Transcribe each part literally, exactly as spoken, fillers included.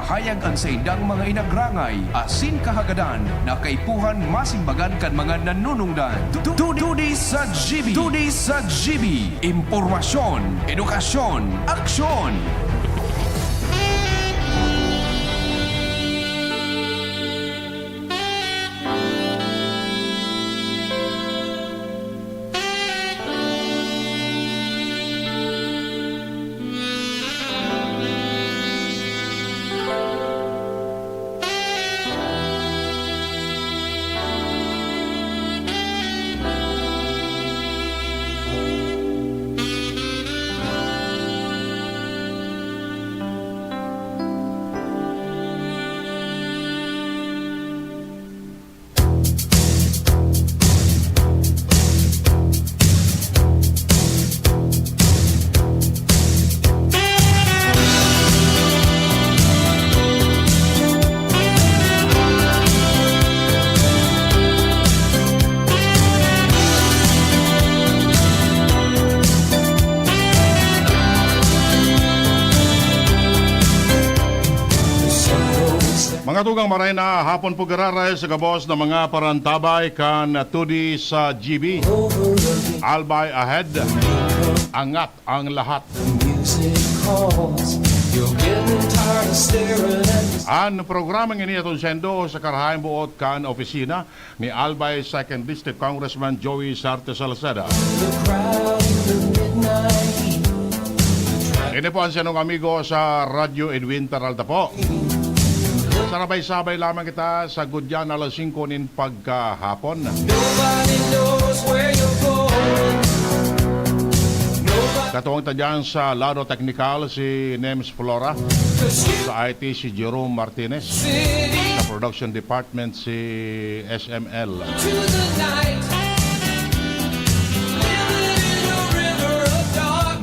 Hayag an saindang mga inagrangay asin kahagadan na kaipuhan masimbagan kan mga nanunungdan. Tu-, tu-, Tudi sa G B. Tudi sa G B. Impormasyon, edukasyon, aksyon. Mga tugang, maray na hapon po giraray sa gabos na mga parantabay kan Tudi sa G B. Albay ahead, angat ang lahat. An programang ini aton sendo sa karahayang buot kan opisina ni Albay Second District Congressman Joey Sarte Salceda. Ini po ang sinong amigo sa Radyo Edwin Peralta po. Sarabay-sabay lamang kita sa gudyan alas singko nin pagkahapon. Nobody knows where you're going. Nobody Katuwang ta dyan sa lado teknikal si Nems Flora. Sa I T si Jerome Martinez. Sa production department si S M L.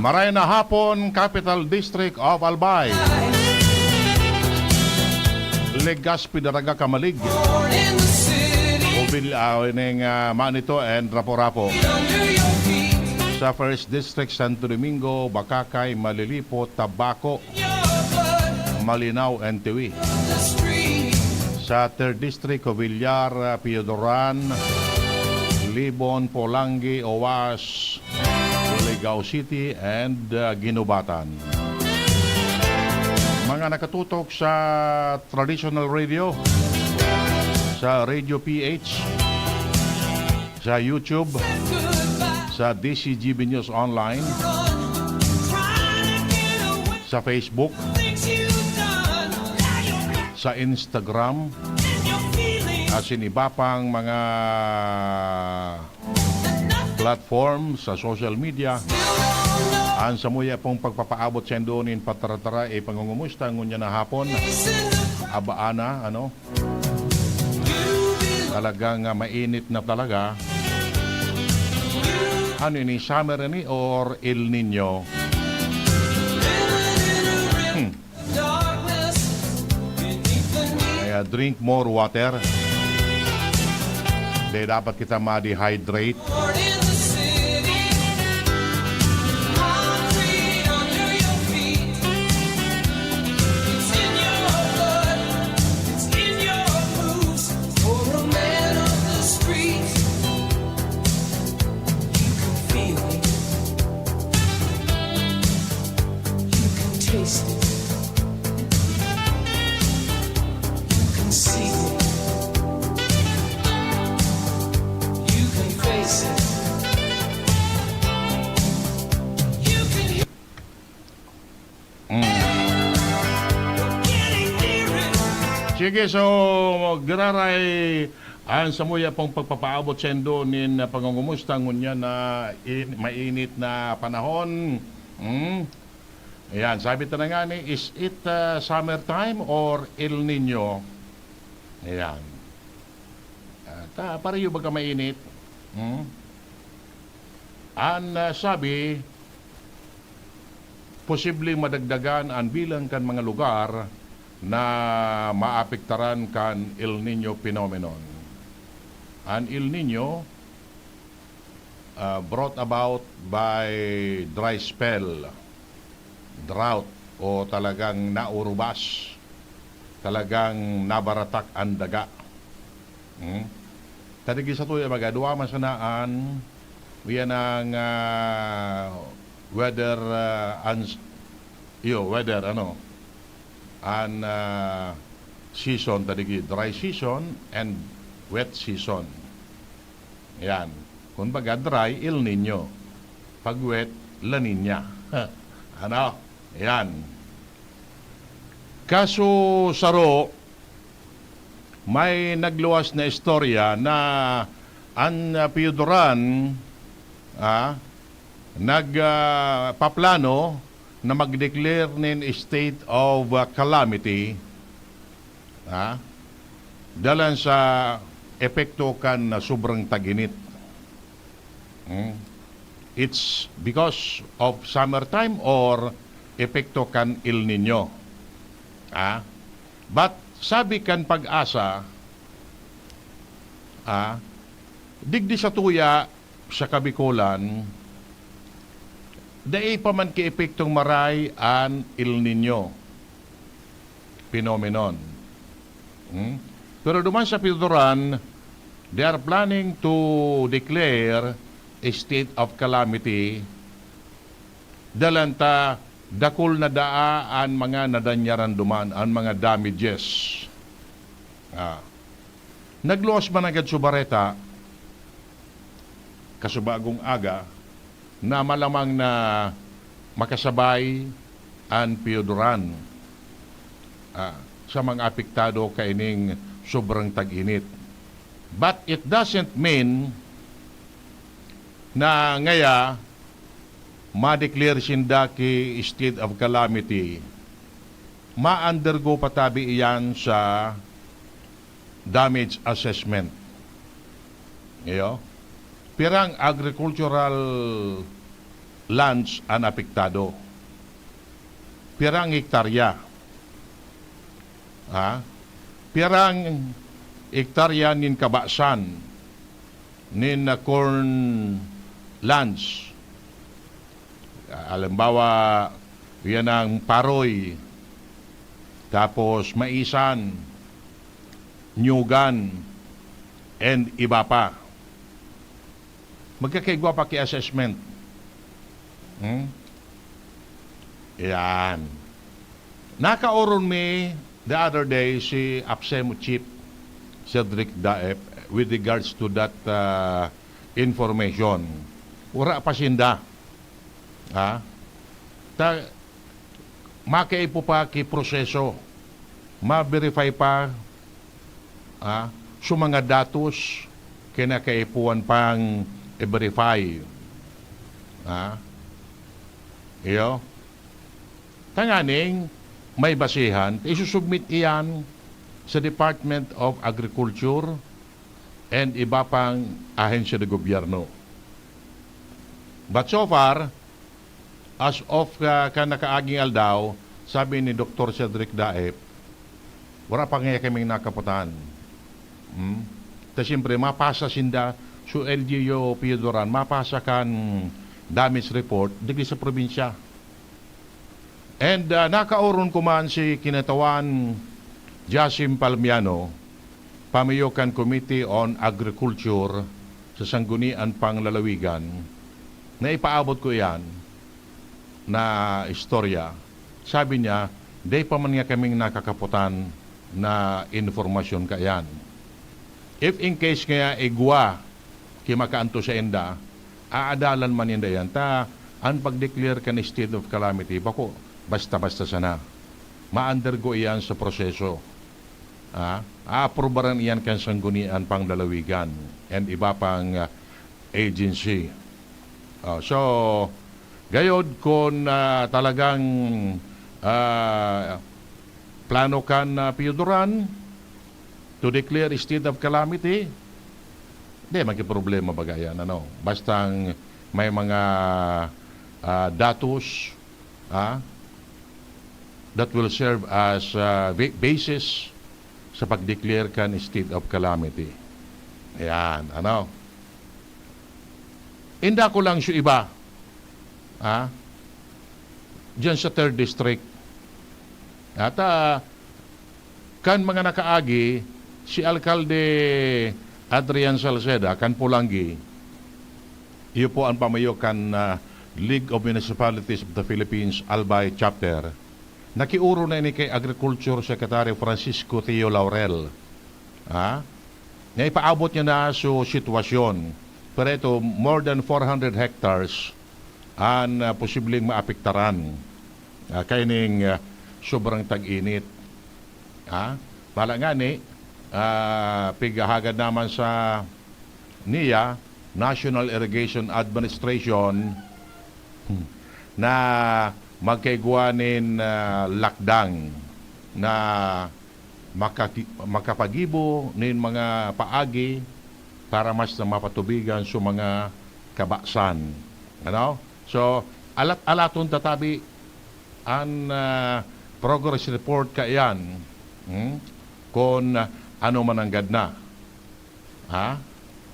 Maray na hapon, Capital District of Albay. Legazpi, Daraga, Camalig. Obil-, ah, ining, ah, Manito and Rapo-Rapo. Sa First District, Santo Domingo, Bacacay, Malilipo, Tabaco, Malinao, and Tiwi. Sa Third District, Covillar, Piodoran, Libon, Polangui, Oas, Ligao City, and, uh, Guinobatan. Mga nakatutok sa traditional radio, sa Radio P H, sa YouTube, sa D C G B News Online, sa Facebook, sa Instagram, asin iba pang mga platform sa social media. An samuya pong pagpapaabot saindo nin patara-tara, e, pangungumusta ngunyan na hapon. Abaa na, ano? Talagang, ah, mainit na talaga. Ano ini, summer ini or El Nino? Hmm. Kaya drink more water. Dahil dapat kita ma-dehydrate. You can feel it. You can taste it. You can see it. You can face it. You can hear it. Mm. We're getting near it. Sige, so, giraray an samuya pong pagpapaabot saindo nin pangungumusta ngunyan na in-, mainit na panahon. Hmm? Ayan, sabi ta na nga ni, is it, uh, summertime or El Nino? Ayan. Ah, ta, pareho baga mainit? Hmm? An, ah, sabi, posibleng madagdagan an bilang kan mga lugar na maapektaran kan El Nino phenomenon. An El Nino, ah, brought about by dry spell, drought, o talagang naurubas. talagang nabaratak an daga. Hmm? Tadigi sa tuya, baga, duwa man sana an, iyan ang, ah, weather, ah, ans-, iyo, weather, ano, an, ah, season, tadigi, dry season and wet season. Yan. Kumbaga, dry, El Niño. Pag wet, La Niña. Ano? Yan. Kaso, saro, may nagluwas na istorya na an, ah, Pioduran, ah, nag, ah, paplano na mag-declare nin state of, ah, calamity, ah, dalan sa epekto kan, ah, sobrang tag-init. Hmm? It's because of summertime or epekto kan El Niño? Ah? But sabi kan Pag-asa, ah, digdi sa tuya sa Kabikolan, dai pa man ki epektong maray an El Niño phenomenon. Hmm? Pero duman sa Pioduran, they are planning to declare a state of calamity. Dalan ta, dakul na daa an mga nadanyaran duman, an mga damages. Ah. Nagluwas man nanggad sa bareta, kasubagong aga, na malamang na makasabay an Pioduran, ah, sa mga apektado kaining sobrang tag-init. But it doesn't mean na ngaya ma-declare sinda ki state of calamity. Ma-undergo pa tabi iyan sa damage assessment. Iyo? Pirang agricultural lands an apektado? Pirang hektarya? Ha? Pirang hektarya nin kabasan nin, ah, corn lands? Halimbawa, yan ang Paroy, tapos Maisan, Nyugan, and iba pa. Magkakaigwa pa ki assessment. Hmm? Yan. Nakaoron mi the other day si APSEMO Chief Cedric Daep with regards to that, ah, information. Wala pa sinda. Ha? Ta-, makaipo pa ki proseso. Ma-verify pa, ha? So, mga datos, kinakaipuhan pang i-verify. Ha? Iyo. Tanganing may basihan, isusubmit iyan sa Department of Agriculture and iba pang ahensya de gobyerno. But so far, as of, ah, kan nakaaging aldaw, sabi ni Doktor Cedric Daep, wala pa ngaya kaming nakaputan. Hmm? Ta siyempre, mapasa sinda, so L G U Pioduran, mapasa kan damage report, digdi sa probinsya. And, ah, nakaoron ko man si Kinatawan Jasim Palmiano, pamayo kan Committee on Agriculture sa Sanggunian Panglalawigan, na ipaabot ko iyan na istorya. Sabi niya, "Dai pa man nga kaming nakakaputan na impormasyon kaiyan." If in case kaya igwa ki makaanto sainda, aadalan man ninda iyan. Ta, an pag-declare kan state of calamity, bako basta-basta sana. Ma-undergo iyan sa proseso. Ah, aaprubaran iyan kan Sanggunian Panglalawigan and iba pang, ah, agency. Ah, so, gayod kun, ah, talagang, ah, plano kan, ah, Pioduran to declare state of calamity, di, magkaproblema baga yan, ano? Bastang may mga, ah, datos, ah, that will serve as, ah, ba-, basis sa pag-declare kan state of calamity. Ayan, ano? Inda ko lang sa iba, ah, diyan sa third district. At, ah, Kan mga nakaagi, si Alkalde Adrian Salceda kan Polangui, iyo po an pamayo kan, ah, League of Municipalities of the Philippines, Albay Chapter. Nakiorog na ini kay Agriculture Secretary Francisco Teo Laurel, ha, na ipaabot niya na so sitwasyon. Pero ito, more than four hundred hectares an, ah, posibleng maapektaran, ah, kaining, ah, sobrang tag-init. Ha? Bala ngani, ah, pighahagad naman sa NIA, National Irrigation Administration, na magkaigwa nin, ah, lakdang na makaki-, makapagibo nin mga paagi para mas na mapatubigan sa mga kabasan. Ano? So, alat-alaton tatabi an, ah, progress report kaiyan, hmm, kun ano mananggad na. Ha?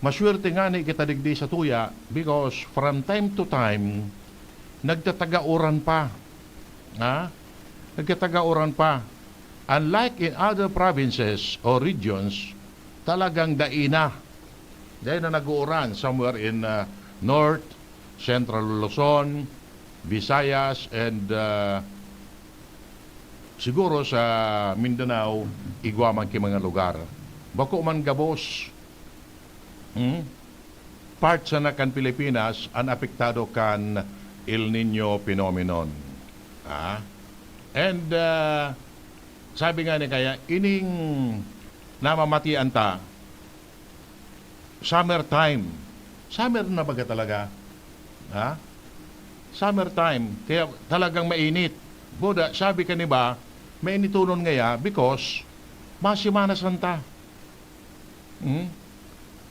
Maswerte ngani kita digdi sa tuya because from time to time, nagtatagauran pa. Ha? Nagtatagauran pa. Unlike in other provinces or regions, talagang dai na. Dai na nag-uuran somewhere in, ah, North, Central Luzon, Visayas, and, ah, siguro sa Mindanao, igwa man ki mga lugar. Bako man gabos, hmm, part sana kan Pilipinas an apektado kan El Niño phenomenon. Ah? And, ah, sabi nga ni kaya, ining namamatian ta, summer time. Summer na baga talaga? Ha? Summer time. Kaya talagang mainit. Buda, sabi kan iba, mainitonon ngaya because mga Semana Santa. Hmm?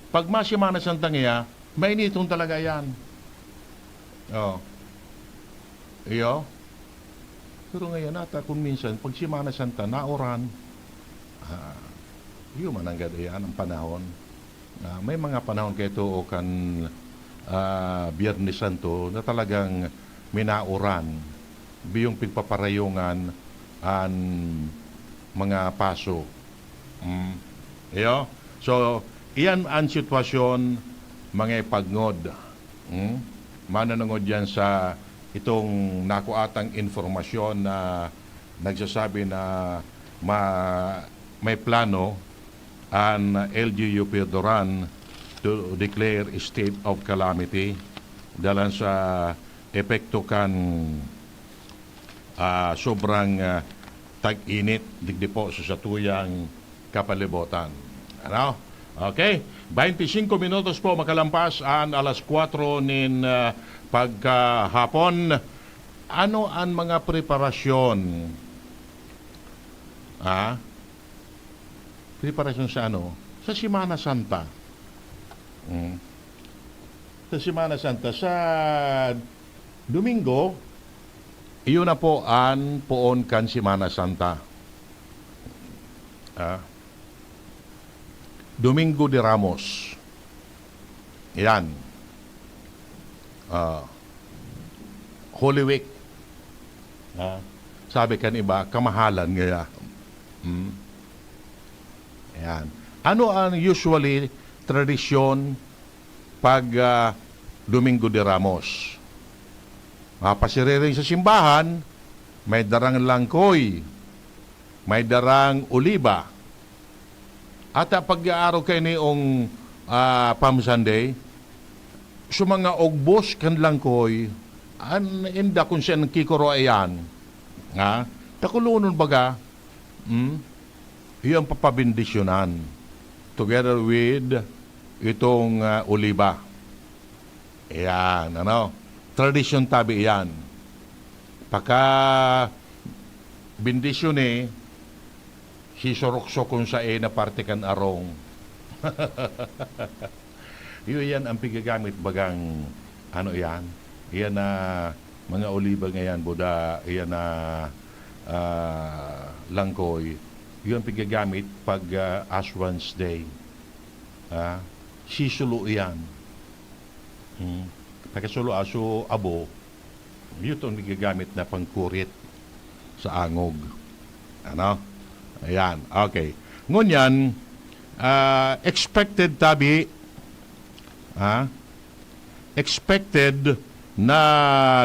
Pag mga Semana Santa ngaya, mainiton talaga yan. Oh. Iyo. Pero ngayon ata, kung minsan, pag Semana Santa, nauran. Ah, iyo mananggad iyan ang panahon. Ah, may mga panahon kaito o kan, ah, Biyernes Santo na talagang minauran. Biyong pigpaparayungan an mga paso. Mm. Iyo. So, iyan an sitwasyon, mga ipagngod. Mm. Mananangod yan sa itong nakuatang informasyon na nagsasabi na ma-, may plano an L G U P Doran to declare state of calamity dalan sa epekto kan, ah, sobrang, ah, tag-init digdi po sa satuyang kapalibutan. Ano? Okay. Bainti singko minutos po makalampas an alas kwatro nin, ah, pagkahapon. Ano an mga preparasyon? Ah? Preparasyon sa ano? Sa Semana Santa. Mm. Sa Semana Santa. Sa Domingo, iyon na po an poon kan Semana Santa. Ah. Domingo de Ramos. Yan. Ah, Holy Week. Ah, sabi kan iba, kamahalan ngaya. Hmm. Ayan. Ano ang usually tradisyon pag, ah, Domingo de Ramos? Mapasiriring sa simbahan, may darang langkoy, may darang oliba. Ata pag-aaro kaini ong, ah, Palm Sunday, sa mga ugbos kan langkoy, an inda kung saan kikuro iyan, ha? Takulonon baga, hmm? Iyo ang papabendisyonan together with itong, ah, oliba. Ayan, ano? Tradisyon tabi iyan. Paka bendisyon eh, si suruksok kung sa na parte kan arong. Iyo yan ang pigagamit bagang, ano yan? Iyan na mga oliba ngayon, buda, iyan na, ah, langkoy. Iyo ang pigagamit pag, ah, Ash Wednesday. Ah, sisulo iyan. Hmm. Pagkasulo, aso, abo, iyo itong nagagamit na pangkurit sa angog. Ano? Ayan, okay. Ngunyan, ah, expected tabi, ah, expected na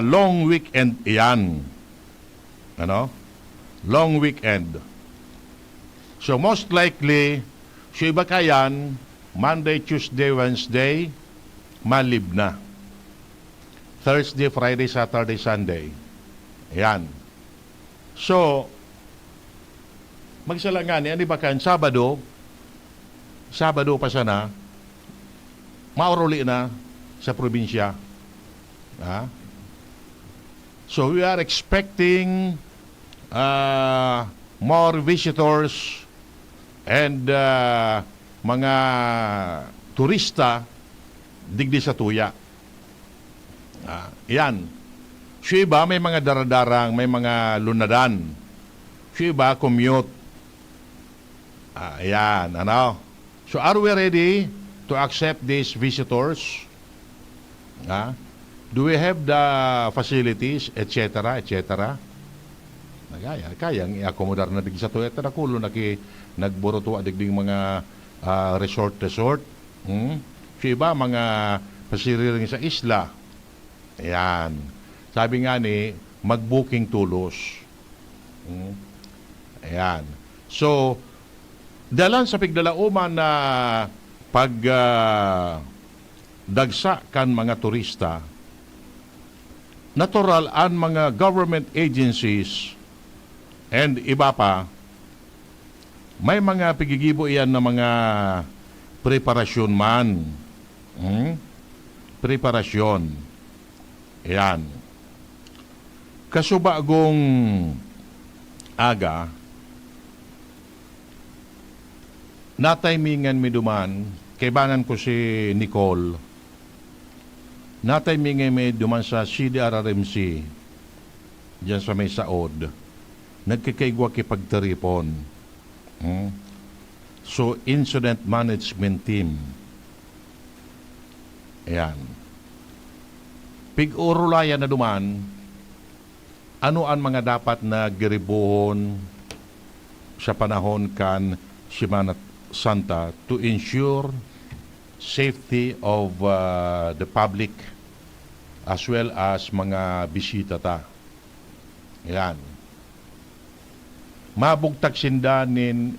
long weekend iyan. Ano? Long weekend. So, most likely, so iba kayan, Monday, Tuesday, Wednesday, malib na. Thursday, Friday, Saturday, Sunday. Ayan. So, magsala ngani, ano ba kan Sabado? Sabado pa sana, mauruli na sa probinsya. Ha? So, we are expecting, ah, more visitors and, ah, mga turista digdi sa tuya. Ah, yan. So, iba may mga daradarang, may mga lunadan. So, iba commute. Ah, yan, ano? So, are we ready to accept these visitors? Ah, do we have the facilities, et cetera, et cetera? Nagaya, kayang i-accommodar na digdi sa tuya. Ito na kulo na ki-, nagburutuwa digding mga, ah, resort, resort. Hmm? So, iba, mga pasiriring sa isla. Ayan. Sabi nga ni, mag-booking tolos. Hmm? Ayan. So, dalan sa pigdalaoman na pag, ah, dagsa kan mga turista, natural an mga government agencies and iba pa, may mga pigigibo iyan na mga preparasyon man. Hmm? Preparasyon. Ayan. Kasubagong aga, natimingan mi duman, kaibanan ko si Nicole, natimingan mi duman sa C D R R M C, diyan sa may saod, nagkakaigwa ki pagtiripon. Hmm? So, incident management team. Ayan. Pig-orolayan na duman, ano an mga dapat na giribohon sa panahon kan Semana Santa to ensure safety of, ah, the public as well as mga bisita ta? Ayan. Mabugtak sinda nin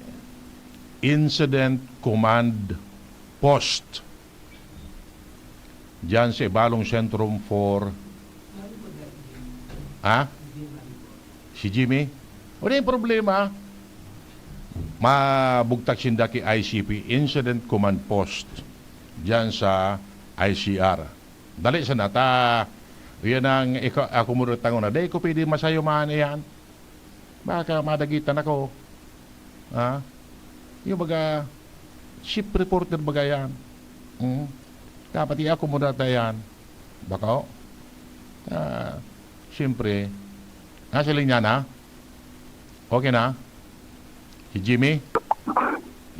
Incident Command Post diyan sa Ibalong Centrum for, ha? Si Jimmy? Wala yung problema. Mabugtak sinda ki I C P, Incident Command Post, diyan sa I C R. Dali sana ta, yan ang ika-, akomodo tango na. Dai ko pwede masayo man iyan. Baka madagitan ako. Ha? Yung baga, chief reporter baga yan. Hmm? Dapat i-akomoda ta yan. Bako? Ah, siyempre. Nasa linya na? Okay na? Si Jimmy?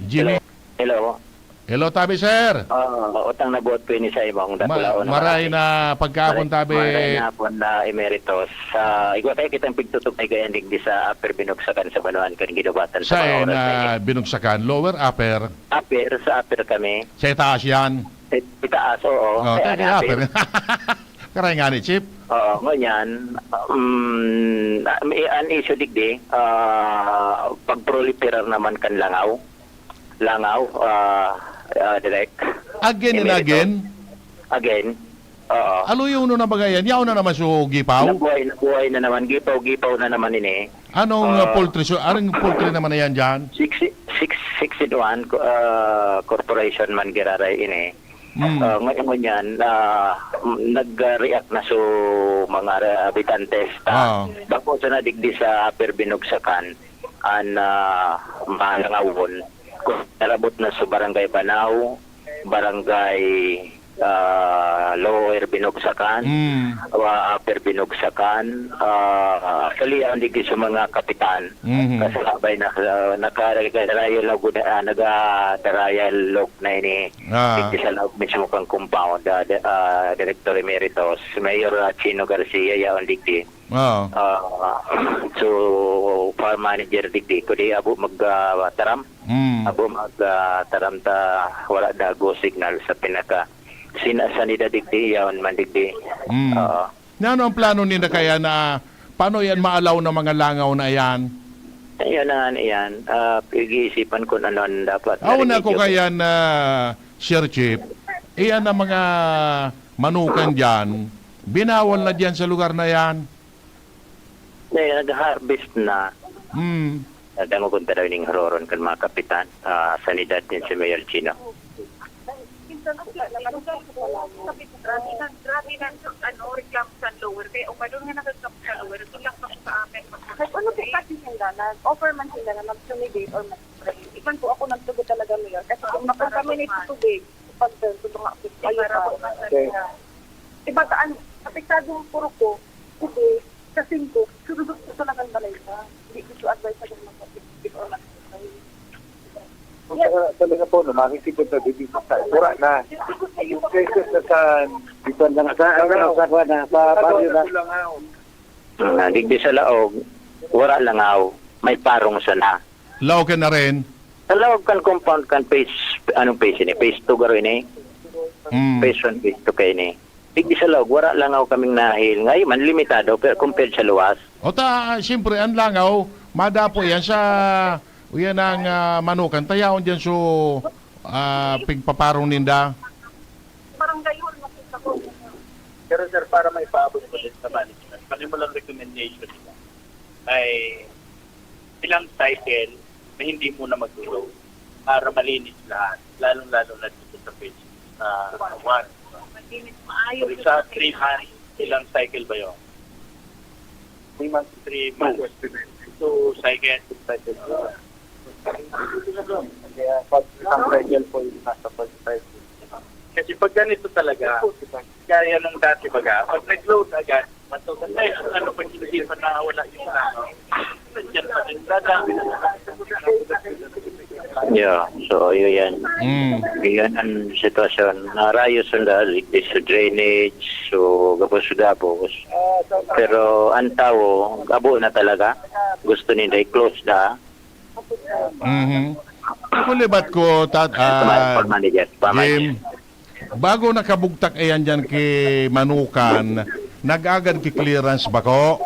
Jimmy? Hello. Hello, tabi, sir. Ah, utang na buot ko ini sa imong Ma-, dakulaon na maray marahil. Na pagkahapon, Maray, tabi. Maray na hapon na emeritus. Sa igwa kayo kitang pigtutubay gayan digdi sa Upper Binugsakan sa Banwaan kan ginubatan sa Sa mga oras na ini. Binugsakan, lower, upper? Upper, sa upper kami. Sa itaas yan? Sa itaas, oo. Oh, Kaya kaya ni upper. Upper. Karay nga ni, Chief. Oo, ngunyan, um, ah, may, an issue digdi, ah, pagproliferar naman kan langaw. Langaw, ah, ah, direct. Again and Emeritus. Again? Again. Oo. Aluyon na na ba yan? Yaon na naman so gipaw? Nabuhay, nabuhay na naman. Gipaw, gipaw na naman ini. Anong, ah, Ah. Poultry? So, anong poultry naman na yan dyan? Six, six, six in one, co-, ah, corporation man giraray ini. Mm. Ah, ngay-, ngunyan, ah, nag-react na so mga re-, habitantes ta. Ah. Bako sa nadigdi sa Upper Binugsakan, an, ah, mga langawon, narabot na sa Barangay Banao, Barangay, ah, Lower Binugsakan, Mm. ah, Upper Binugsakan, ah, actually, ang digdi sa mga kapitan, Mhm. Kasi labay na, ah, naka-, nagdadarayo log, ah, nagdadarayo log na ini. Ah. Digdi sa loob mismo kang compound, ah, di-, ah, Director Emeritus, Mayor, ah, Chino Garcia, yaon digdi. Oo. Ah, so, farm manager digdi ko di abo mag ah, taram. Mm. Abo mag ah, taram ta wala dago signal sa pinaka sina sanidad digdi yaon man digdi. Mm. Oo. Na ano ang plano ninda kaya na paano yan maalaw ng mga langaw na yan? Ayan na nga yan. Ah, pag-iisipan ko na nun dapat. Aw na ko narinig kaya na, Sir Chief, iyan ang mga manukan dyan, binawal na dyan sa lugar na yan. Dahil nag-harvest na. Hmm. Dangogon ta daw ning hororon kan mga kapitan. Ah, sanidad din si Mayor Chino. Minsan po, sabi ko, grabe na, grabe na, ano, reklamo sa lower. Kaya umalon nga nagagkap sa lower, ito lang kami sa amin. Nag-ano po kasi sila, nag-offer man sila na mag-fumigate or mag-spray. Iban po ako nagtugot talaga, Mayor. Kasi kung makon kami na itutubig, pag doon, sa mga office, ayun pa. Okay. Iba ka, ano, apektado ang puro ko, kasi, sa singko, surugot ko talagang balay ka. Hindi ko siya advice sa mga office or mag-spray. Kung talaga, talaga po, no, makikita na bibig sa mura na. Yung cases na sa... Ito lang sa, ano, sa, sa, sa, sa barrio na. Ah, digdi sa laog, wala langaw, may parong sana. Laog ka na rin. Sa laog kan compound kan phase, anong phase ini? Phase two garo ini? Mm. Phase one, phase two kayo ini. Digdi sa laog, wala langaw kaming nahil. Ngayon man, limitado, pero compared sa luwas, O ta, siyempre, ang langaw, madapo yan sa, uyan ang ah, manukan, tayaon dyan so ah, pigpaparong ninda. Barangay hall, makita ko. Pero sir, para maipaabot ko din sa management, kami mo lang recommendation nila ay ilang cycle na hindi muna mag-grow para malinis lahat, lalong-lalo na dito sa phase sa one. Malinis, maayos. So, sa three months, ilang cycle ba yun? Three months. Three months. Two cycle. Kaya pag isang cycle po yung nasa forty-five. Kasi pag ganito talaga, kaya nung dati baga, pag nag-load agad, matutunan na yun. Ano pag hindi pa nakawala yung langaw? Nandiyan pa rin. Dadami na. Yeah, so yun yan. Mm. Yan ang sitwasyon. Narayos sila, ligtas sa drainage, so gabos-gabos. Pero ang tao, abo na talaga. Gusto nila i-close na. Mhm. Ako libat ko, tat, Sa mga ah, farm manager, farm Jim, bago nakabugtak ayan dyan ki Manukan, nag-agad ki clearance bako?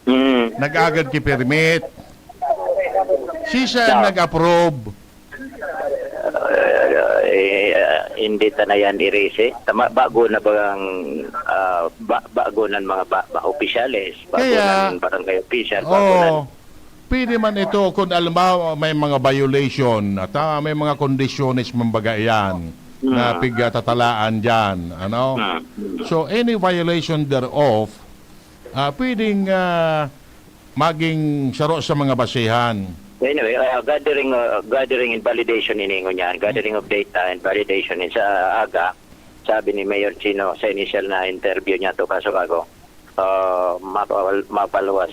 Mm. Nag-agad ki permit? Si siya No. nag-approve. Ah, eh, ah, hindi ta na yan irisi. Tama, bago na bagang ah, ba, bago ng mga ba, ba, opisyales, bago Kaya- ng barangay official, bago Oo. ng Pwede man ito kung alam mo may mga violation at ah, may mga kondisyones man baga iyan na Mm. pigtatalaan dyan, ano? Mm. So any violation thereof, ah, pwedeng ah, maging saro sa mga basehan. Anyway, uh, gathering uh, gathering and validation iningon niya, gathering of data and validation in sa aga, sabi ni Mayor Chino sa initial na interview niya to kaso bago, uh, mapawal, mapaluwas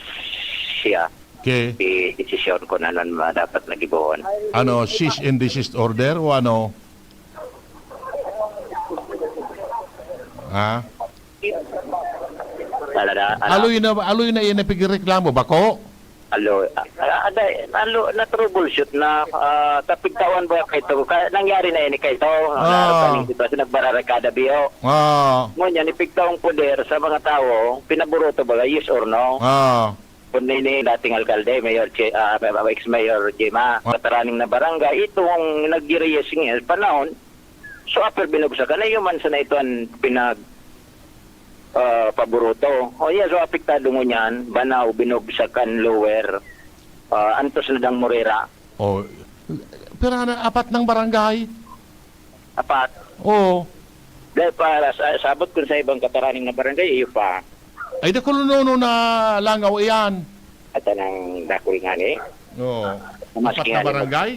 siya Okay. di desisyon kung ano ang dapat na gibohon. Ano, cease and desist order o ano? Ha? Talaga, ano, Aloy na, aloy na iyan ang pigreklamo, bako? Alo, ah, ah, ada, alo, na troubleshoot na, ah, tapigtawan ba kay to? Ka, nangyari na ini kay to. Ah. Na, kaning sitwasyon, nagbararikada biyo. Ah, Ngunyan, ipigtaong poder sa mga tao, pinaburuto ba, yes or no? ah, Kung ini dating alkalde, Mayor Che, ah, ex-Mayor Jema, Ah. kataraning na barangay, itong nag-yes nga panahon, so upper binugsakan na yun man sa na ito ang pinag ah, paburuto. O iya, so apektado ngunyan, Banao, Binugsakan, Lower, ah, antos na dang Morera. oh. Pero ano, apat ng barangay? Apat. Oo. Dahil para sa, sabot kun sa ibang kataraning na barangay, iyo pa. Ay, dakulunono na langaw iyan. At anang dakul nga ni. Oo. Mas Apat na kingali- barangay?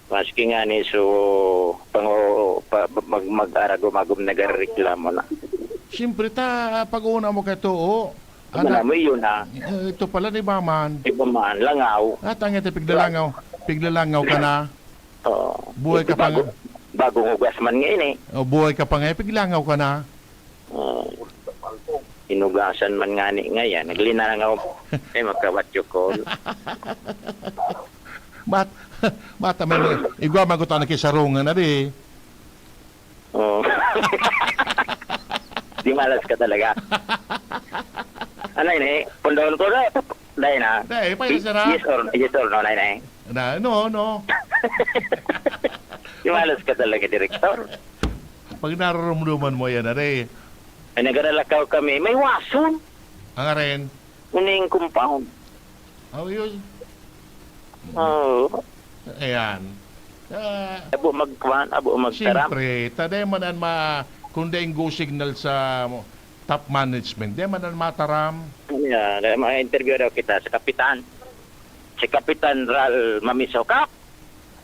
Maski nga ni, so, pango, pa, mag, mag-aragom-agom nagrereklamo na. Siyempre, ta, pag-una mo kay Too, Ano mo yun, ha? eh, ito pala ni Baman. Iba man, langaw. At ang ito, piglalangaw. Piglalangaw ka na. Oo. Buhay ka pa Bago, nga. Bagong hugas man ngayon, eh. O, buhay ka pa nga, piglangaw ka na. Oo. Hinugasan man ngani ngayan, naglinangaw. Eh, magka-what you call. Mat-, mata may, igwa man ko ta nakisarungan na di. Oh. Di malas ka talaga. Ano yun eh? Pundahon ko na. Dahil na. Dahil, pa yun, Yes, sir, ha? Yes or, yes or no, nay, nay? Na, no, no. Di malas ka talaga, Direktor. Pag nararumduman mo yan, are. Ay, nagaralakaw kami. May wason. Ang aren? Uning compound. Oh, yun. Oo. Ayan. Ah, Abo magkuan, abo magtaram. Siyempre, ta-, dai man an ma-, kung dai go signal sa top management, dai man an mataram. Ayan, ma-interview daw kita sa kapitan. Si Kapitan Ral Mamiso. "Kap,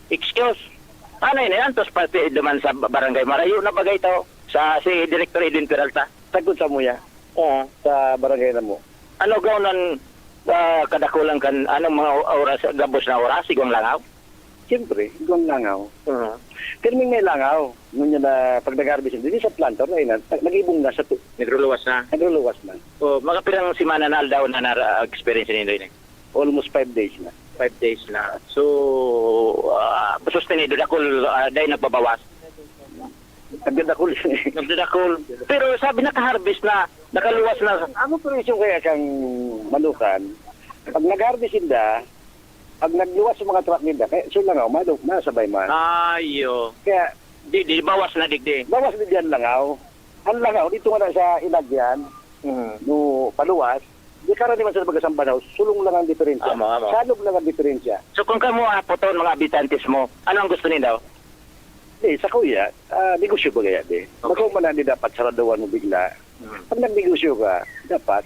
excuse. Ano yun? Antos pati duman sa barangay Marayo na bagay to? Sa si Director Edwin Peralta." Tagkod sa muya. Oo. Sa barangay na mo. Ano gawnan, ah, kadakulan kan, anong mga oras, gabos na oras, igwang langaw? Siyempre, igwang langaw. Oo. Pirming may langaw. Ngunyan na pag nag-harvest, hindi sa planter na yun, nag-ibong na sa tu-, Nagruluwas na? Nagruluwas na. O, mga pirang semana na aldaw na nara-, experience ninyo yun eh? Almost five days na. Five days na. So, ah, sustenido, dakul, ah, dahil nagbabawas? Nagdadakul. Nagdadakul. Pero sabi, naka-harvest na, nakaluwas na. Ang operasyon kaya kang manukan, pag nag-harvest sinda, pag nagluwas sa mga truck ninda, kaya so lang ako, madu-, masabay man. Ayo. Kaya Di, di, bawas na digdi. Bawas na diyan langaw. Ang langaw, dito nga na sa ilagyan, Mhm. no, paluwas, di karaniwan sa baga sa Banaw, sulong lang ang diferensya. Amo, amo. Salog lang ang diferensya. So, kung kamo, ah, puton, mga habitantes mo, ano ang gusto ninyo? Di, sa kuya, ah, negosyo ba kaya, di? Okay. Bako man na di dapat saraduhan mo bigla. Mhm. Pag nagnegosyo ka, dapat,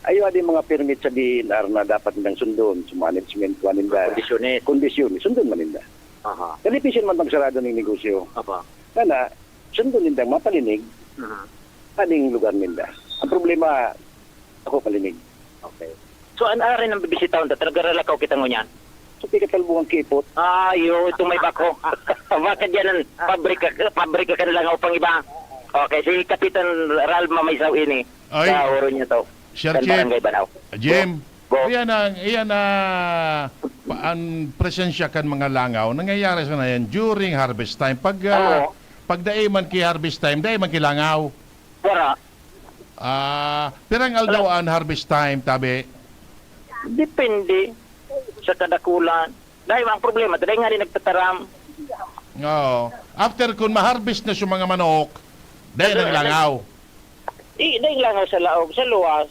ayo, di mga permit sa D E N R na dapat nilang sundon, sa management, kuha ninda. Kondisyones. Kondisyones, sundon man ninda. Aha. Kalipisan man magsarado ng negosyo. Apa. Sana, sundon nindang mapalinig, Mhm. aning lugar ninda. Ang problema, ako palinig. Okay. So, an arin ang bibisitahon ta, taga-Ralakaw kita ngunyan? Sa pikatalbong ang kiipot. Ah, yo, itong may bako. Baka diyan ang pabrika, pabrika ka na lang o pang iba. Okay, si Kapitan Ralma may saw ini. Ay, Sa oro niya to. Sir Kan Chief, Barangay Banaw. Jim, Bo. Iyan ang, iyan na pa-, ang presensya kan mga langaw. Nangyayari sa na yan during harvest time. Pag, ah, Oo. pag dai man ki harvest time, dai man ki langaw. Wala. Ah, pirang aldaw Wala. an harvest time, tabi? Depende sa kadakulan. Dahil ang problema, dahil nga rin nagtataram. Oo. After kun ma-harvest na sa mga manok, dahil Dahil ang langaw. I, dahil langaw sa laog, sa luwas.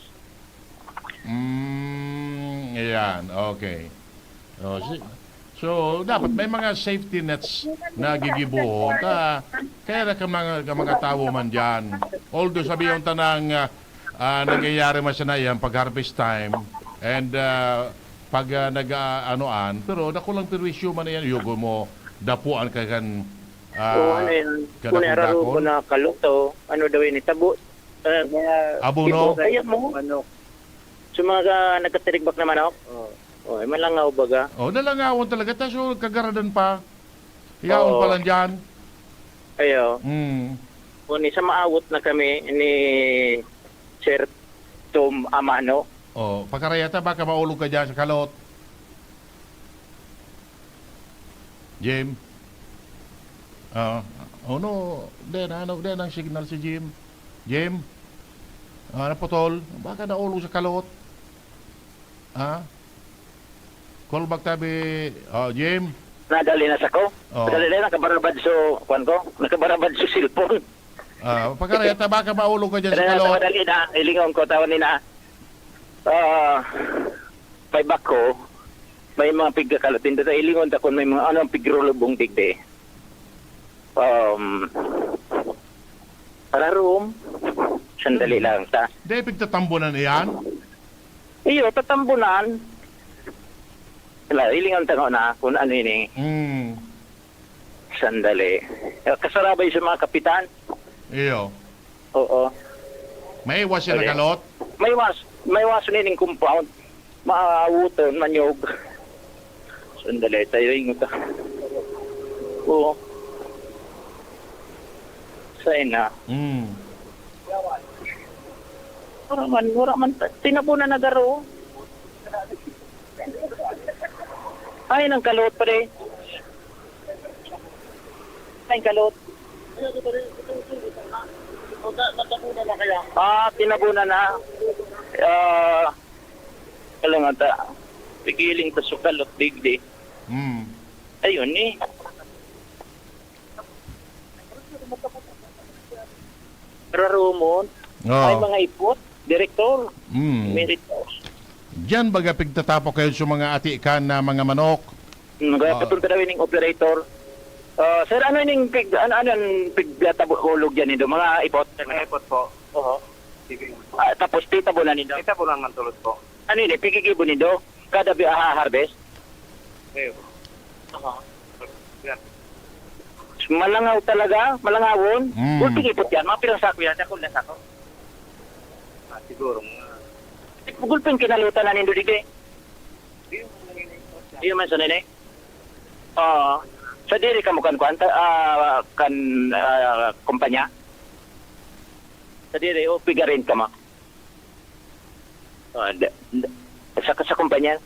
Mm, ayan. Okay. Oh, si-, so, dapat may mga safety nets na gigibuhon. Ta, kaya na ka mga, ka mga tawo man dyan. Although, sabi yung tanang, ah, ah, nangyayari man siya na yan pag harvest time, and, ah, pag, ah, nag, ah, anoan, pero dakulang perwisyo man na yan, yugo mo, dapuan ka kan, ah, Oo, ano yan? Kung kadakong-dakon. Nararugo na kaluto, ano daw yun, itabo. Eh, mga Abono? Ibo, kaya mo? Manok. Sa mga nagkatirigbak na manok? Oo. Oh, eh, malangaw baga. Oh, nalangawon talaga. Tas, oh, kagaradan pa. Yaon Oo. pa lang dyan. Ayo. Hmm. Kung isa maawot na kami ni Sir Tom Amano. Oh, pakarayata, baka maulog ka dyan sa kalot. Jim? Ah, oh no, di na, ano, di na ang signal si Jim. Jim? Ah, naputol. Baka naulog sa kalot. Ha? Call back tabi, oh, Jim? Nadali na sa ko? Oh. Nadali na, nakabarabad so, kwan ko? Nakabarabad so cellphone. Ah, pagkareta, baka maulog ka dyan sa Kaya kalot. Dali na, ilingon ko, tawon ni na. Ah, may bako, may mga pigkakalot. Hindi ta ilingon ta kung may mga, ano, ang pigrulubong digdi. Um, para room, sandali Hmm. lang ta. Di, pigtatambunan iyan? Iyo, tatambunan. Wala, ilingon ta nga na kung ano ini. Hmm. Sandali. Eh, kasarabay sa mga kapitan. Iyo. Oo. Maiwas siya Ano yan? nakalot? Maiwas. Maiwas na yung compound. Maawuton, manyog. Sandali, tayo yung ito. Oo. Sa'yo na. Hmm. Wala man, wala man. Ta-, tinabunan na garo. Ay, nang kalot pa rin. Ay, kalot. Ah, tinabunan na. Ah, kalangata. Pigiling ta sa kalot, digdi. Hmm. Ayun eh. Rarumon. Oo. Ay, mga ipot, direktor. Mm. Emeritus. Diyan baga pigtatapok kayo sa mga atikan na mga manok? Mm, kaya Ah. patunta daw ining operator. Ah, sir, ano ining pig-, ano, ano ang pigtatabo-, ulog dyan nindo? Mga ipot? Mga ipot po. Oo. Sige. Ah, tapos titabunan nindo? Titabunan man tulos po. Ano ini? Pigigibo nindo? Kada bi-, ah, harvest? Ayun. Aha. Yan. Malangaw talaga, malangawon. Mm. Gulping ipot yan, mga pilang sako yan, sako na sako. Ah, siguro mga Gulping kinalutan na nindo digdi. Di man sa nini. Oo. Sa diri kamo kan kwan, ta-, ah, kan, ah, kumpanya? Sa diri, o pigarin kamo? Ah, da-, da-, sa, sa kumpanya?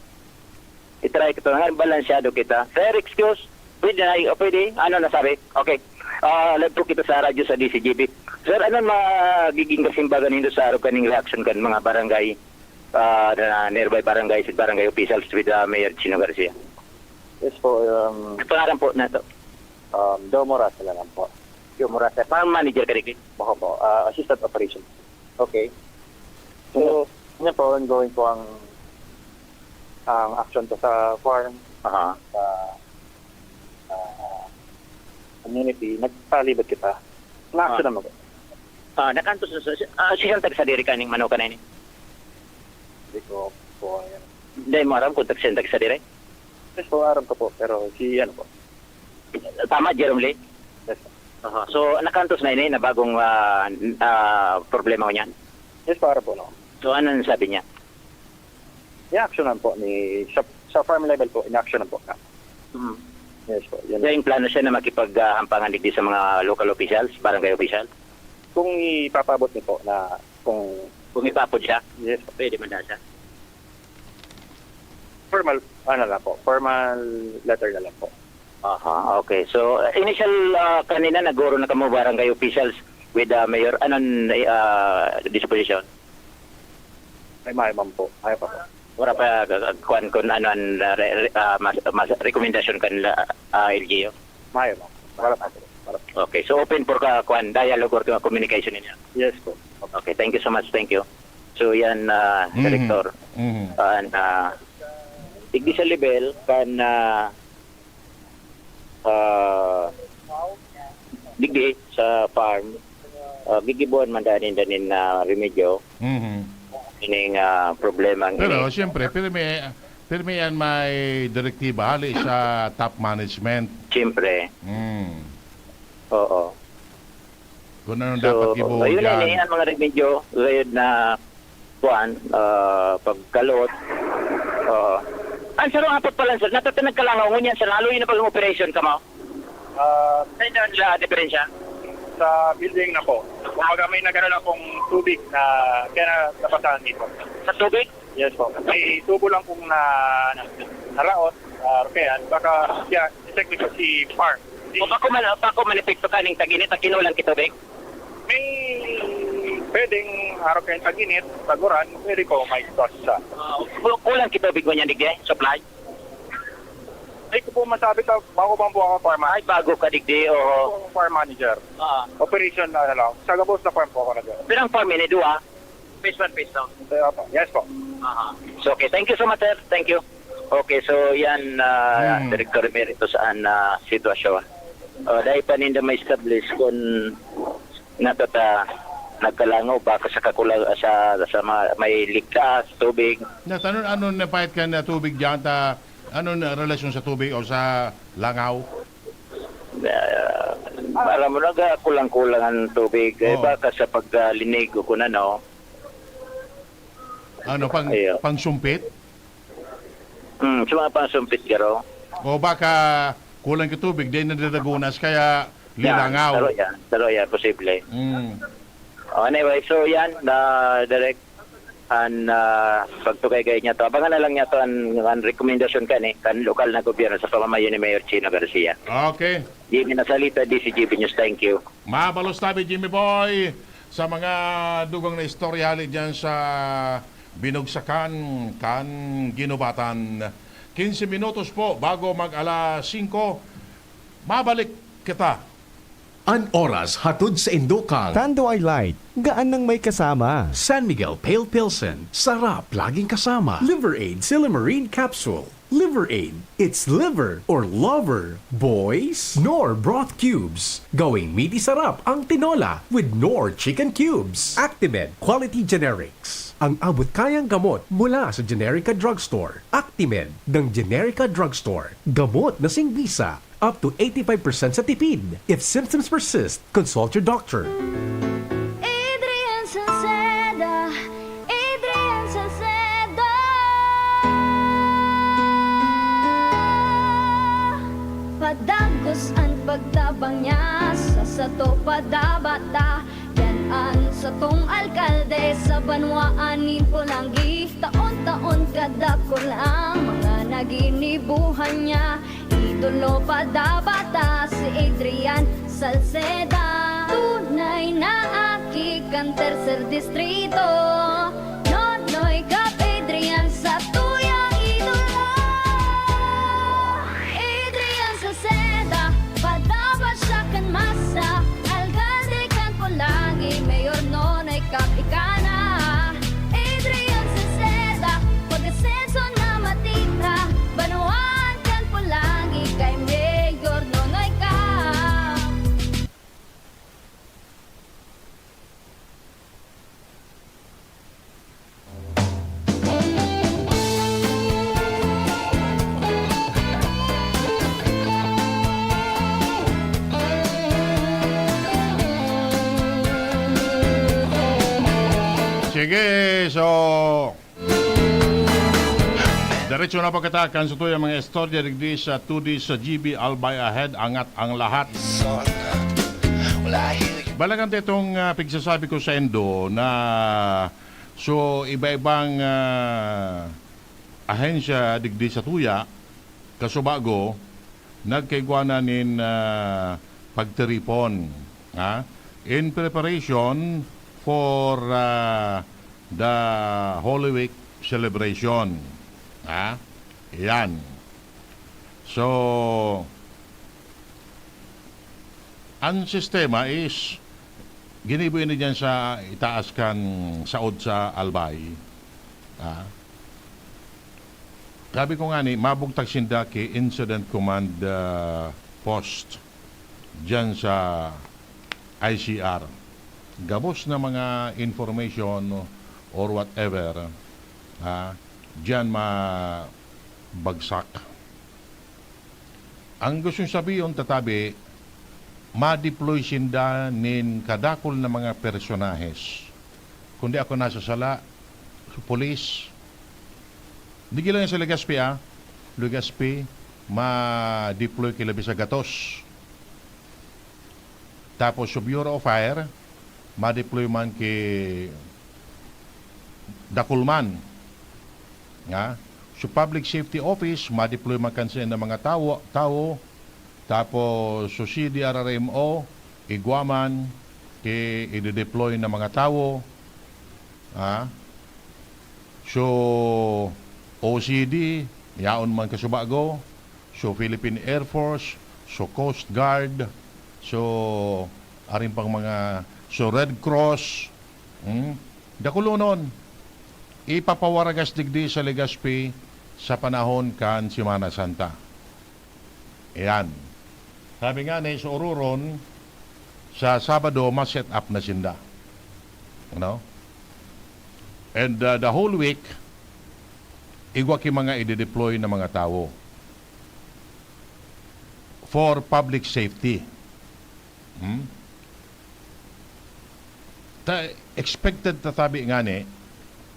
I-try ko to. Nga, balansyado kita. Sir, excuse? Pwede na, o pwede? Ano na sabi? Okay. Ah, live po kita sa radyo sa D C G B. Sir, ano magiging kasimbagan nindo sa arog kaning reaction kan mga barangay, ah, na nearby barangay, sa barangay officials with, ah, Mayor Chino Garcia? Yes po, um, Pangalan po na to. Um, Domo Russell na lang po. Domo Russell. Farm manager ka, Ricky? Ako po, ah, assistant operation. Okay. So, yun po, ongoing po ang, ang action ko sa farm, Aha. sa, ah, community. Nagpalibot kita. Na-action Ah. naman po. Ah, nakantos na sa, ah, siya ang tagsadiri kaning manokan na ini? Hindi ko po yan. Hindi mo aram kung tagsa-, tagsadiri? Yes po, aram ko po. Pero si ano po? Tama, Jerome Lee? Yes po. Aha. So, nakantos na ini na bagong, ah, ah, problema ko niyan? Yes po, aram po, no. So, ano ang sabi niya? I-actionan po ni, sa, sa farm level po, in-actionan po na. Mm. Yes po, yun. Kaya yung plano siya na makipag, ah, hampangan digdi sa mga local officials, barangay official? Kung ipapabot niyo po na kung Kung ipapod siya, Yes po. pwede man na siya. Formal, ano lang po, formal letter na lang po. Aha, okay. So, initial, ah, kanina naguro na kamo barangay officials with, ah, mayor. Anong, ah, disposition? Ay, mayo man po. Mayo pa po. Wala pa, ah, kuwan kung ano ang, ah, re-, re-, ah, mas, mas rekomendasyon kan, ah, L G U? Mayo man. Wala pa po. Wala pa. Okay. So, open for ka, kuwan, dialogue or communication ninyo? Yes po. Okay. Thank you so much. Thank you. So, yan, ah, Mhm. Director. Mhm. Ah, na, digdi sa level, kan, ah, ah, digdi sa farm, ah, gigibuan man daan ninda nin, ah, remedyo. Mhm. Ining, ah, problema ang Pero, ini. siyempre, pirmi, pirmi yan may direktiba hali sa top management. Siyempre. Mm. Oo. Kung anong So, dapat gibohon ayun na, dyan. Yan ang mga remedyo, gayud na, kuwan, ah, pagkalot. Oo. Ang sarong apat pa lang, sir, natata nagkalangaw, ngunyan sa lalo yun na pag-operation ka mo? Ah, Sa inyo, la diferensya? Sa building na po. Kumbaga, may nagano lang pong tubig na kaya na napasahan dito. Sa tubig? Yes po. May tubo lang pong na, na, naraot, ah, kaya baka siya, detect nito si farm. Si O bako man, bako man epekto kaning tag-init, ang kinulang kitubig? May pwedeng araw kayong tag-init, tag-uran, pwede po may cause sa Ah, ku-, kulang kitubig mo niyan, digdi? Supply? Ay ko po masabi sa bago bang po ako farm Ay, bago ka, digdi, oo. Ako farm manager. Ah. Operation na ano lang. Sa gabos na farm po ako nag- Pero ang farm ini, duwa? Phase one, phase two. Kaya po. Yes po. Aha. So, okay. Thank you so much, sir. Thank you. Okay, so yan, ah, Hmm. Director Emeritus, ang, ah, sitwasyon. Ah, dahil pa ninda ma-establish kung natata-, nagkalangaw ba sa kakulang, sa, sa mga may ligtas, tubig? Na, ano, ano na pahit ka na tubig dyan? Ta, ano na relasyon sa tubig o sa langaw? Ah, alam mo, nagkakulang-kulang ang tubig. Eh, Oo. Baka sa paglinig o kung ano. Ano, pang, Ayun. pangsumpit? Hmm, sa mga pangsumpit, garo. O baka kulang ka tubig, di nadadagunas, kaya Yan, lilangaw. Taro yan, taro yan, posible. Mm. Oh, anyway, so yan, ah, direct, an, ah, pagtugay gaya niya to. Abangan na lang niya to an, an rekomendasyon kan, eh, kan lokal na gobyerno sa pamamayo ni Mayor Chino Garcia. Okay. Jimmy Nasalita, D C G B News. Thank you. Mabalos tabi, Jimmy Boy, sa mga dugang na istorya hali dyan sa binugsakan kan ginubatan. Quince minutos po bago mag alas singko. Mabalik kita. An oras hatod sa Indokang. Tanduay Light, gaan nang may kasama. San Miguel Pale Pilsen, sarap laging kasama. Liver Aid Silymarin Capsule. Liver Aid, it's liver or lover. Boys, Knorr Broth Cubes. Gawing meaty sarap ang tinola with Knorr Chicken Cubes. Actimed Quality Generics. Ang abot kayang gamot mula sa Generica Drugstore. Actimed ng Generica Drugstore. Gamot na singbisa. Up to eighty-five percent sa tipid. If symptoms persist, consult your doctor. Adrian Salceda, Adrian Salceda. Padagos an pagtabang niya, sa sato padabata. Yan an satong alkalde sa banwaan nin Polangui. Taon-taon kadakul ang mga naginibuhan niya. Idolo pa dapat ta si Adrian Salceda. Tunay na aki kan Tercer Distrito. Nonoy Cap Adrian sa tuyang idolo. Adrian Salceda, padaba siya kan masa. Alkalde kan Polangui, Mayor Nonoy Cap ika na. Adrian Salceda, pag-asenso na matira, banwaan kan Polangui kay Mayor Nonoy Cap. Sige, so, diretso na po kita kan sa tuyang mga istorya digdi sa two D sa G B Albay Ahead, angat ang lahat. Balakan ta itong, ah, pigsasabi ko saindo na, so, iba-ibang, ah, ahensya digdi sa tuya, kasubago, nagkaigwa na nin, ah, pagtiripon, ha? In preparation for, ah, the Holy Week celebration. Ha? Yan. So, ang sistema is, ginibo ini diyan sa itaas kan saod sa Albay. Ha? Sabi ko nga ni, mabugtak sinda ki Incident Command, ah, Post diyan sa I C R. Gabos na mga information or whatever, ha, diyan mabagsak. Ang gustong sabihon, tatabi, ma-deploy sinda nin kadakul na mga personahes. Kundi ako nasa sala, sa pulis. Di lang sa Legazpi, ah. Legazpi, ma-deploy ki labi sa gatos. Tapos sa Bureau of Fire, ma-deploy man ki dakul man. Nga, sa Public Safety Office, ma-deploy man kan sain na mga tawo, tawo. Tapos sa C D R R M O, igwa man ki ide-deploy na mga tawo. Ha? So, O C D, yaon man kasubago. So, Philippine Air Force, so, Coast Guard, so, arin pang mga, so, Red Cross, hmm? Dakulonon, ipapawaragas digdi sa Legazpi sa panahon kan Semana Santa. Ayan. Sabi nga ni, sa ororon, sa Sabado, ma-set up na sinda. Ano? And, uh, the whole week, igwa ki mga ide-deploy na mga tawo for public safety. Hmm? Ta-, expected ta tabi ngani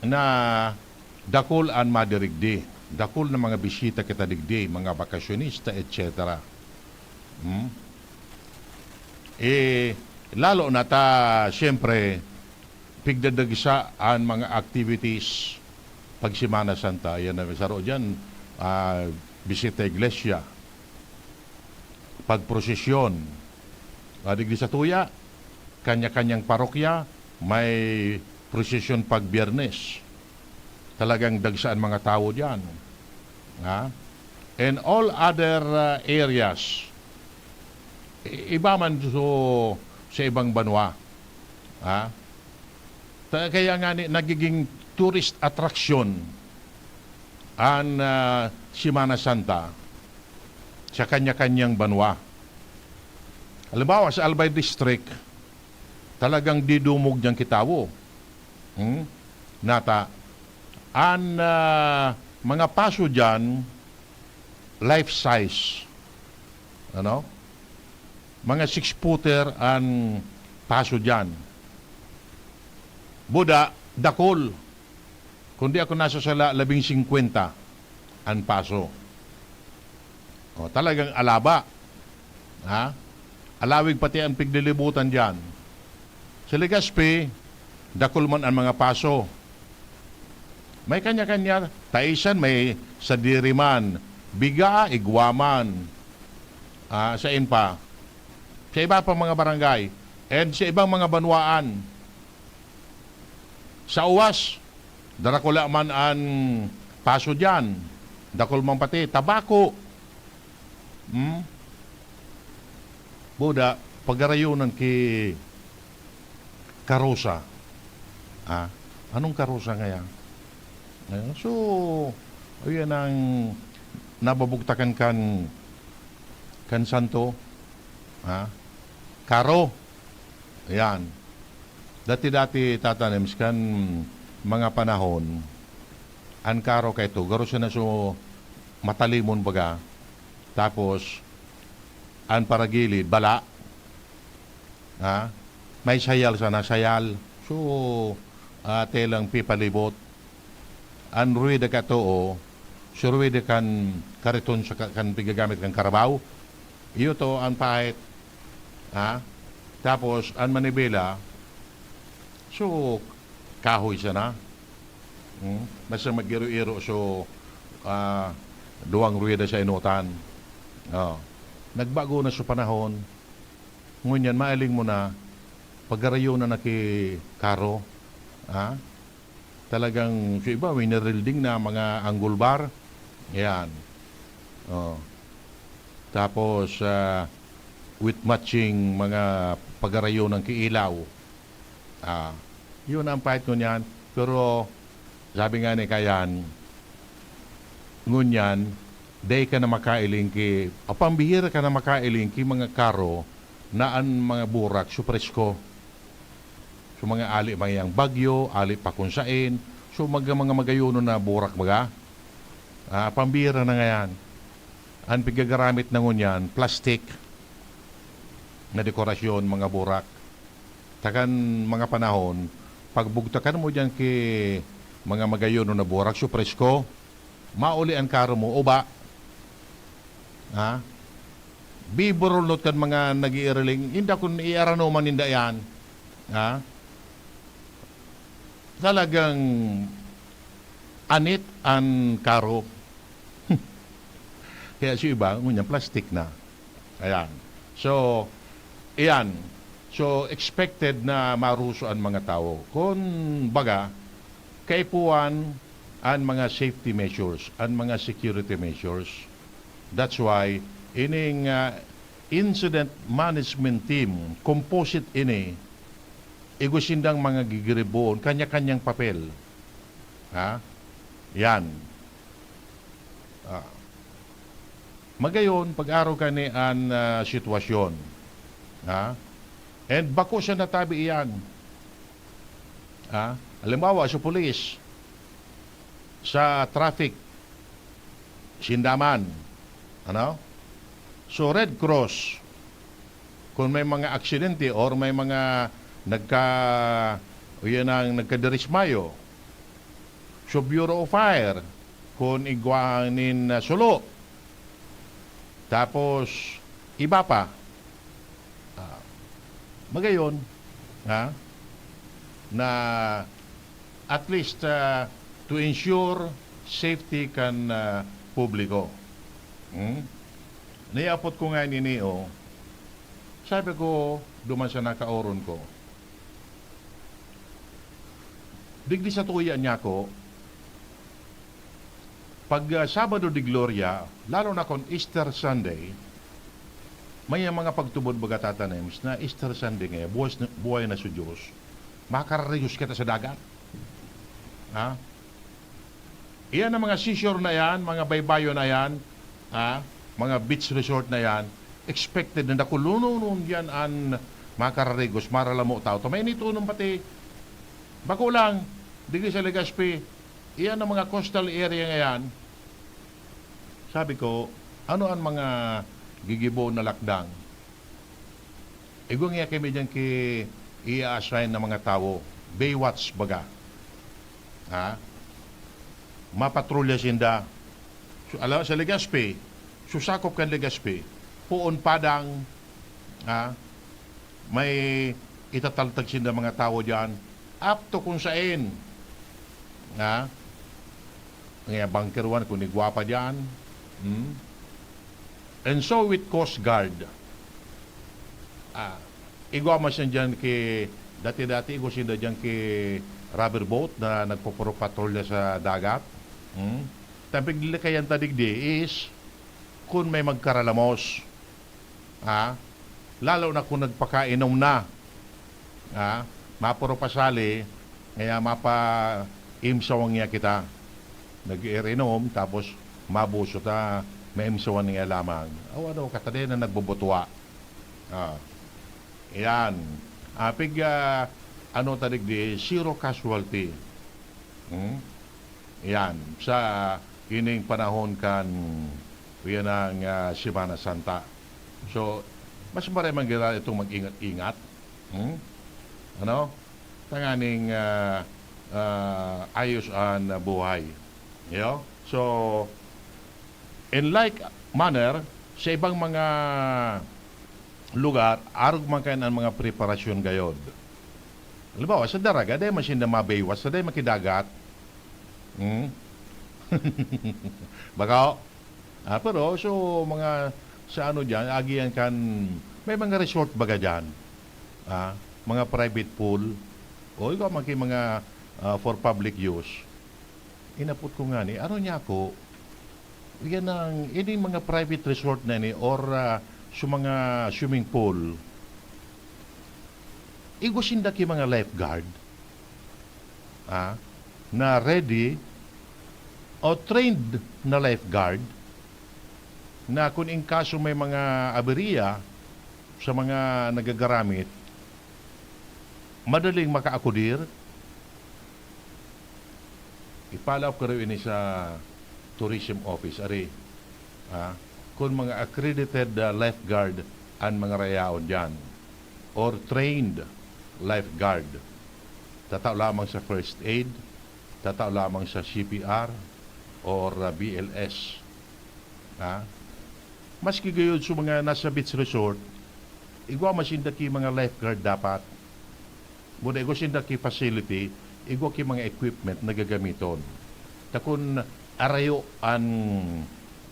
na dakul an madirigdi, dakul na mga bisita kita digdi, mga bakasyonista, et cetera. Hmm? Eh, lalo na ta, siyempre, pigdadagsa an mga activities pag Semana Santa. Yan ang saro diyan, ah, bisita iglesia, pagprosesyon. Ah, digdi sa tuya, kanya-kanyang parokya, may prosesyon pag Biyernes. Talagang dagsa an mga tawo diyan. Ha? And all other, ah, areas, i-, iba man so, sa ibang banwa. Ha? Ta-, kaya nga ni, nagiging tourist attraction an, ah, Semana Santa sa kanya-kanyang banwa. Halimbawa, sa Albay District, talagang didumog niyang kitawo. Hmm? Nata, an, ah, mga paso diyan, life size. Ano? Mga six-footer an paso diyan. Buda, dakul. Kung di ako nasasala, labing singkwenta an paso. O, talagang alaba. Ha? Alawig pati an piglilibutan diyan. Sa Legazpi, dakul man an mga paso. May kanya-kanya. Taisan, may sadiri man. Biga, igwa man. Ah, sain pa? Sa iba pang mga barangay. And sa ibang mga banwaan. Sa Uwas, darakula man an paso diyan. Dakul man pati, tabako. Hmm? Buda, pagarayonan ki karosa. Ah, anong karosa ngaya? Ayan. So, ayan ang nababugtakan kan, kan santo. Ha? Karo. Ayan. Dati-dati, Tata Nems, kan mga panahon, an karo kaito, garo sana so matalimon baga. Tapos, an paragilid, bala. Ha? May sayal sana, sayal. So, ah, telang pipalibot. An ruweda kato, o, so ruweda kan kariton sa ka-, kan pigagamit kan karabaw. Iyo to an pahit. Ha? Tapos, an manibela, so, kahoy sana. Hmm? Basta mag-iro-iro, so, ah, duwang ruweda sa enotan. Oh. Nagbago na sa panahon. Ngunyan, mailing mo na, pagarayonan na ki karo. Ha? Talagang, sa iba, winirilding na mga angle bar. Ayan. Oh. Tapos, ah, with matching mga pagarayonan ki ilaw. Ah, yun ang pahit ngunyan. Pero, sabi nga ni Kayan, ngunyan, dai ka na makailing ki, o pambihira ka na makailing ki mga karo na an mga burak so presko. So, mga ali mayang bagyo, ali pa kun saen. So, mga, mga magayonon na burak baga. Ah, pambihira na ngayan. An pigagaramit na ngunyan, plastic na dekorasyon, mga burak. Takan mga panahon, pagbugtakan mo diyan ki mga magayonon na burak, so presko, mauli an karo mo, uba. Ha? Biburulot kan mga nag-iiriling, inda kun iaranoman ninda yan. Ha? Talagang anit an karo. Kaya si iba, ngunyan, plastic na. Ayan. So, iyan. So, expected na maruso an mga tawo. Kun baga, kaipuhan an mga safety measures, an mga security measures. That's why, ining, ah, incident management team, composite ini, igwa sindang mga gigiriboon, kanya-kanyang papel. Ha? Yan. Ah. Magayon, pag-araw kani an, ah, sitwasyon. Ha? And bako siya natabi iyan. Ha? Halimbawa, sa pulis, sa traffic, sinda man. Ano? So, Red Cross, kung may mga aksidente or may mga nagka-, o yan ang nagkadirismayo, so Bureau of Fire, kung igwa nin, ah, sulo. Tapos, iba pa. Ah, magayon, ha? na at least, ah, to ensure safety kan, ah, publiko. Hmm? Niapot ko nga nini, oh. Sabi ko, duman sa nakaoron ko, "Digdi sa tuya niya ako, pag, ah, Sabado de Gloria, lalo na kung Easter Sunday, may mga pagtubod baga, Tata Nems, na Easter Sunday ngayon, buhay na, buhay na si Diyos. Makararigos kita sa dagat." Ha? Iyan ang mga seashore na yan, mga baybayon na yan, ha? Mga beach resort na yan, expected na nakulunon yan an makararigos, maralamo tao. Tamay nitunom pati, bako lang, digdi sa Legazpi, iyan ang mga coastal area ngayon. Sabi ko, ano ang mga gigibo na lakdang? Igwa niya kami diyan ki i-assign na mga tawo. Baywatch baga. Ha? Mapatrolya sinda. So, alam, sa Legazpi, susakop kan Legazpi, poon padang, ha? May itataltag sinda mga tawo diyan. Up to kung sain. Ha? Nga bunker one, kung igwa pa diyan. Hmm? And so with Coast Guard. Ah, igwa man siya diyan ki, dati-dati igwa sinda diyan ki rubber boat na nagpopropatrolya sa dagat. Hmm? Tampig likayan ta digdi is kung may magkaralamos. Ha? Lalo na kung nagpakainom na. Ha? Mapuro pasali, kaya mapa-imsawang niya kita. Nag-iirinom, tapos mabuso ta, maimsawan niya lamang. O ano, katade na nagbubutuwa. Ah. Yan. Apig, ah, ano ta digdi, zero casualty. Hmm? Yan. Sa ining panahon kan, yan ang, ah, Semana Santa. So, mas maray man gira itong mag-ingat-ingat. Hmm? Ano? Tanganing, ah, ah, ayos an buhay. Yo? So, in like manner, sa ibang mga lugar, arog man kayo ang mga preparasyon gayod. Halimbawa, sa Daraga, dahil man sinda mabaywas, sa dahil makidagat. Hmm? Baka, ah, pero, so, mga, sa ano dyan, agihan kan, may mga resort baga dyan. Ah, mga private pool. O, ikaw, maki mga, ah, for public use. Inapot ko nga ni, ano niya ako, yan ang, ini mga private resort na ni, or, ah, sa mga swimming pool, igwa sinda ki mga lifeguard, ah, na ready o trained na lifeguard na kung in kaso may mga aberya sa mga nagagaramit, madaling makaakudir. Ipalaop ko raw ini sa tourism office, ari. Ha? Kung mga accredited, ah, lifeguard ang mga rayaon diyan, or trained lifeguard, tatao lamang sa first aid, tatao lamang sa C P R, or, ah, B L S. Ha? Maski gayod sa mga nasa beach resort, igwa man sinda ki mga lifeguard dapat. Buda igwa sinda ki facility, igwa ki mga equipment na gagamiton. Ta kun arayo an,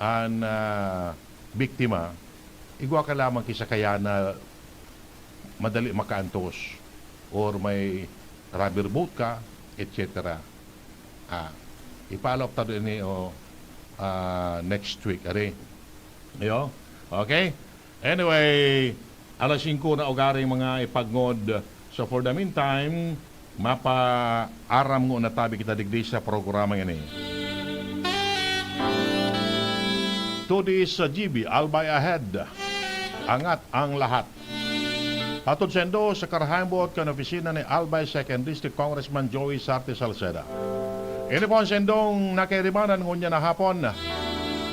an, ah, biktima, igwa ka lamang ki sakayan na madali makaantos or may rubber boat ka, et cetera. Ah, ipalaop ta ini, o, ah, next week, ari. Iyo? Okay? Anyway, alas singko na ugaring mga ipagnod. So, for the meantime, mapaaram ngona tabi kita digdi sa programa ini. Today's G B, Albay Ahead. Angat ang lahat. Hatod saindo sa karahayang boot kan opisina ni Albay Second District Congressman Joey Sarte Salceda. Ini po ang saindong nakairibanan ngunyan na hapon.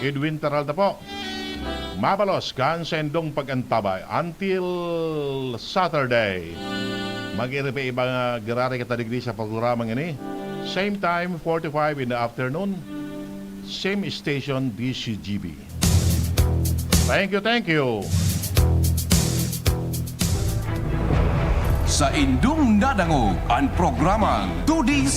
Edwin Peralta po. Mabalos kan saindong pag-antabay until Saturday. Mag-iriba-iba nga giraray kita digdi sa programa ngini. Same time, forty-five in the afternoon. Same station, D C G B. Thank you, thank you. Saindong nadangog an programang Todis